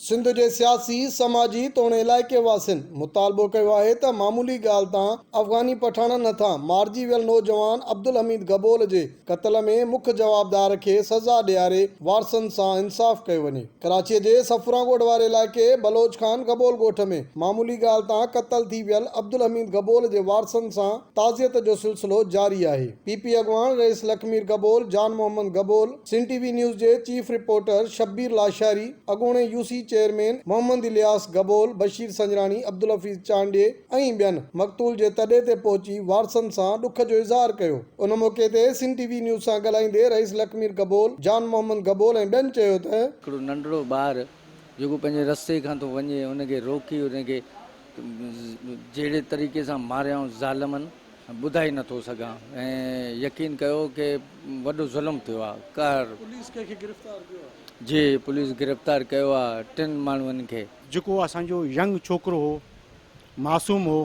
سنڌ جي سياسي، سماجي توڻي علائقي واسين مطالبو ڪيو آهي ته معمولي ڳالهه تان افغاني پٺاڻن هٿان مارجي ويل نوجوان عبدالحميد گبول جي قتل ۾ مک جوابدار کي سزا ڏياري وارثن سان انصاف ڪيو وڃي. ڪراچيء جي صفوران ڳوٺ واري علائقي بلوچ خان گبول ڳوٺ ۾ معمولي ڳالهه تان قتل ٿي ويل عبدالحميد گبول جي وارثن سان تعزيت جو سلسلو جاري آهي. پي پي اڳواڻ رئيس لکمير گبول، جان محمد گبول، سنڌ ٽي وي نيوز جي چيف رپورٽر شبير لاشاري، اڳوڻي U C chairman Muhammad Ilyas Gabol, Bashir Sanjrani, Abdul Hafeez Chandio ۽ ٻين مقتول جي تڏي تي پهچي وارثن سان ڏک جو اظهار ڪيو. ان موقعي تي سنڌ ٽي وي نيوز سان ڳالهائيندي رئيس لکمير گبول، جان محمد گبول ۽ ٻين چيو ته. هڪڙو ننڍڙو ٻار جيڪو پنهنجي رستي کان ٿو وڃي ان کي روڪي ان کي جهڙي طريقي سان ماريائون ظالمن ٻڌائي نه ٿو سگهان ۽ يقين ڪيو ڪي وڏو ظلم ٿيو آ قهر. پوليس ڪنهن کي گرفتار ڪيو آ؟ جي پوليس گرفتار ڪيو آ ٽن ماڻهن کي. جيڪو اسان جو ينگ ڇوڪرو هو معصوم هو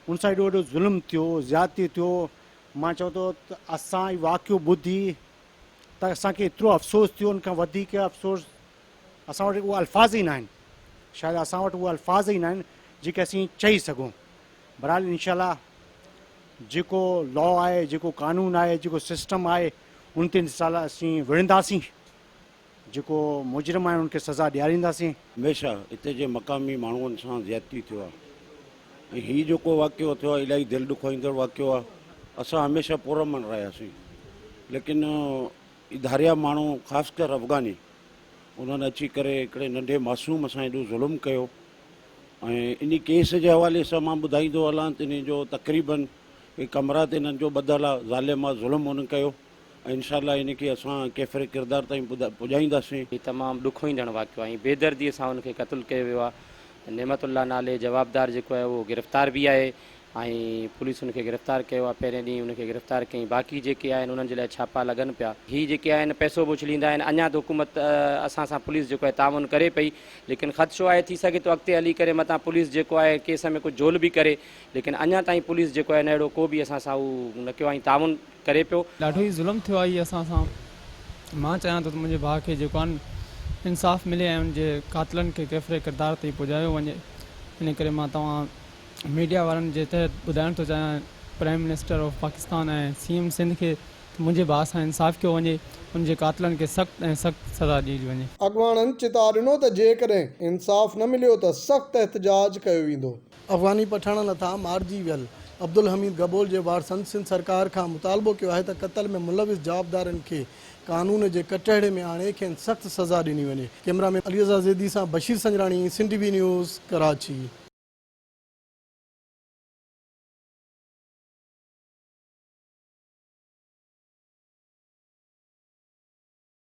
ان سان ايڏو وڏو ظلم ٿيو زيادتي ٿيو مان چوان ٿو ته اسان هي واقعو ٻڌي ته اسان کي ايترو افسوس ٿيو ان کان وڌيڪ افسوس اسان وٽ اهي الفاظ ئي ناهن شايد اسان وٽ اهي الفاظ ئي ناهن جيڪي اسين چئي سگهون بھرحال انشاء الله جيڪو لا آهي جيڪو قانون آهي جيڪو سسٽم آهي ان تي انشاء الله اسين وڙهنداسين جيڪو مجرم آهن ان کي سزا ڏيارينداسين. هميشه هتي جي مقامي ماڻهن سان زيادتي ٿيو آهي ۽ هي جيڪو واقعو ٿيو آهي الاهي دل ڏکوئيندڙ واقعو آهي اسان هميشه پرامن رهياسين ليڪن ڌاريا ماڻهو خاص ڪر افغاني انهن اچي ڪري هڪڙي ننڍي معصوم سان ايڏو ظلم ڪيو ۽ انهي ڪيس جي حوالي سان مان ٻڌائيندو هلان ته انهي جو تقريبن هي ڪمرا تي انهن جو ٻڌل آ ظالم آ ظلم انهن ڪيو ۽ انشاء الله انهي کي اسان ڪيفر ڪردار تائين پڄائينداسين. هي تمام ڏکوئيندڙ واقعو آهي ۽ بيدردي سان ان کي قتل ڪيو ويو آهي نعمت الله نالي جوابدار جيڪو آهي اهو گرفتار به آهي ۽ پوليس ان کي گرفتار ڪيو آهي پهرين ڏينهن ان کي گرفتار ڪيائين باقي جيڪي آهن انهن جي لاء ڇاپا لڳن پيا هي جيڪي آهن پئسو به اڇليندا آهن اڃا ته حڪومت اسان سان پوليس جيڪو آهي تعاون ڪري پئي ليڪن خدشو آهي ٿي سگهي ٿو اڳتي هلي ڪري متان پوليس جيڪو آهي ڪيس ۾ ڪجهه جهول به ڪري ليڪن اڃا تائين پوليس جيڪو آهي نه اهڙو ڪو به اسان سان هو نه ڪيو آهي ۽ تعاون ڪري پيو. ڏاڍو ئي ظلم ٿيو آهي اسان سان مان چاهيان ٿو ته منهنجي ڀاء کي جيڪو آهي انصاف ملي ۽ ان جي قاتلن کي ڪيفر ڪردار تائين پڄايو وڃي ان ڪري مان توهان ميڊيا وارن جي تحت ٻڌائڻ ٿو چاهيان prime minister of Pakistan ۽ C M Sindh کي ته منهنجي ڀاء سان انصاف ڪيو وڃي ان جي قاتلن کي سخت ۽ سخت سزا ڏني وڃي. اڳواڻن چتاء ڏنو ته جيڪڏهن انصاف نه مليو ته سخت احتجاج ڪيو ويندو. افغاني پٺاڻن هٿان مارجي ويل عبدالحميد گبول جي وارثن سنڌ سرڪار کان مطالبو ڪيو آهي ته قتل ۾ ملوث جوابدارن کي قانون جي ڪٽهڙي ۾ آڻي کين سخت سزا ڏني وڃي. ڪئميرا مين علي رضا زيدي سان Bashir Sanjrani, Sindh T V news, Karachi.